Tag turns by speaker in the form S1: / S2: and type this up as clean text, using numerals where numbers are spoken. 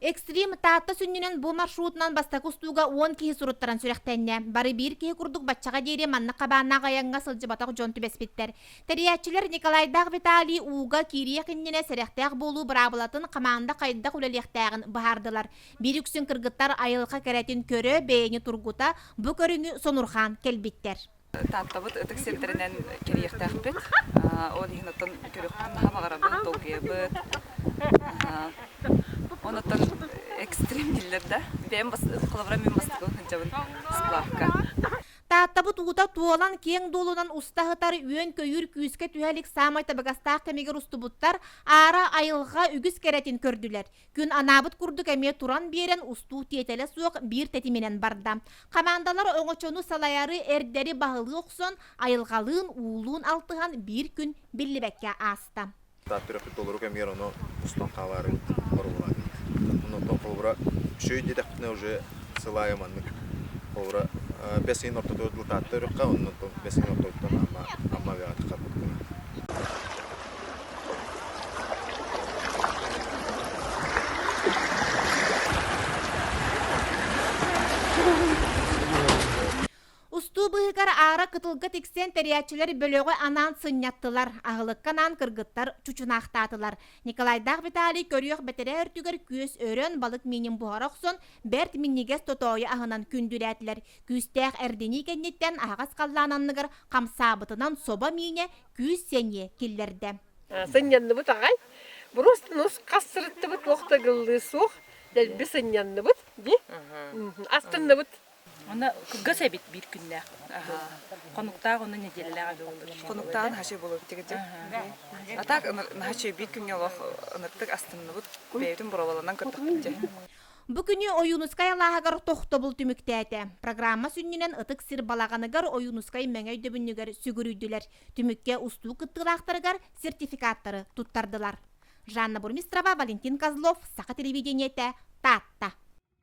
S1: Экстрим Таатта сүнньүнэн бу маршрутунан бастакы устууга 10 киһи суруттаран сүрэхтэннэ. Бары биир киһи курдук баччаҕа диэри маннык хабааннаах айаҥҥа сылдьыбатах дьон түбэспиттэр. Тэрийээччилэр Николайдаах Виталий ууга киириэх иннинэ сэрэхтээх буолуу быраабылатын хамаанда хайдах үлэлиэхтээҕин быһаардылар. Биир үксүн кыргыттар айылҕа кэрэтин көрө, бэйэни тургута, бу көрүҥү сонурҕаан кэлбиттэр.
S2: Тааттабыт ытык сирдэринэн кэрийиэхтээхпит. Ол иһин оттон көрүөхпүтүн наһаа баҕарабыт, долгуйабыт. Онуттан экстрим дииллэр да. Бэйэм холобура мин бастакы сылдьабын сплавка.
S1: Тааттабыт уута туолан киэҥ дуолунан уста сытар үөн-көйүүр күүскэ түһэ илик саамай табыгастаах кэмигэр устубуттар, аара айылҕа үгүс кэрэтин көрдүлэр. Күн анаабыт курдук эмиэ туран биэрэн устуу тиэтэлэ суох биир тэтиминэн барда. Хамаандалар оҥочону салайары эрдэри баһылыы охсон, айылҕалыын, уулуун алтыһан биир күн биллибэккэ ааста.
S3: Тааттыраппыт толору кэмигэр ону устан хаалаарыбыт боруобалаатыбыт. Онтон холобура үчүгэй диэтэхпитинэ уже сыл аайы маннык холобура бэс ыйын ортотугар дылы Таатта өрүххэ, оннуттан бэс ыйын ортотуттан Амма Амма авиаҕа таххарбыт гына.
S1: Устуу быыһыгар аара кытылга тиксэн тэрийээччилэр бөлөҕү анаан сынньаттылар, аһылыкка анаан кыргыттар чучунаахтаатылар. Николайдаах Виталий көрүөх бэтэрээ өртүгэр күөс өрөн, балык миинин буһара охсон, бэрт минньигэс тотоойу аһынан күндүлээтилэр. Күүстээх эрдинии кэнниттэн аһаҕас халлаан анныгар хамсаабытынан собо миинэ күүс-сэниэ киллэрдэ.
S4: Сынньанныбыт аҕай. Просто нус хас сырыттыбыт туох да ыгыллыы суох. Дэлби сынньанныбыт дии. Астынныбыт.
S5: Онно кылгас эбит биир күннээх. Хонуктаах онно нэдиэлэлээх эбит буолар.
S2: Хонуктаах наһаа буолуо тигити. А так наһаа биир күҥҥэ олох ыныртык астынныбыт. Бэйэтин боруобаланан көрдөхпүт дьэ.
S1: Бу күнү Ойуунускай алааһыгар тохтобул түмүктээтэ. Программа сүнньүнэн Ытык сир балаҕаныгар Ойуунускай мэҥэ өйдөбүнньүгэр сүгүрүйдүлэр. Түмүккэ устуу кыттыылаахтарыгар сертификаттары туттардылар. Жанна Бурмистрова, Валентин Козлов, Саха телевидениетэ, Таатта.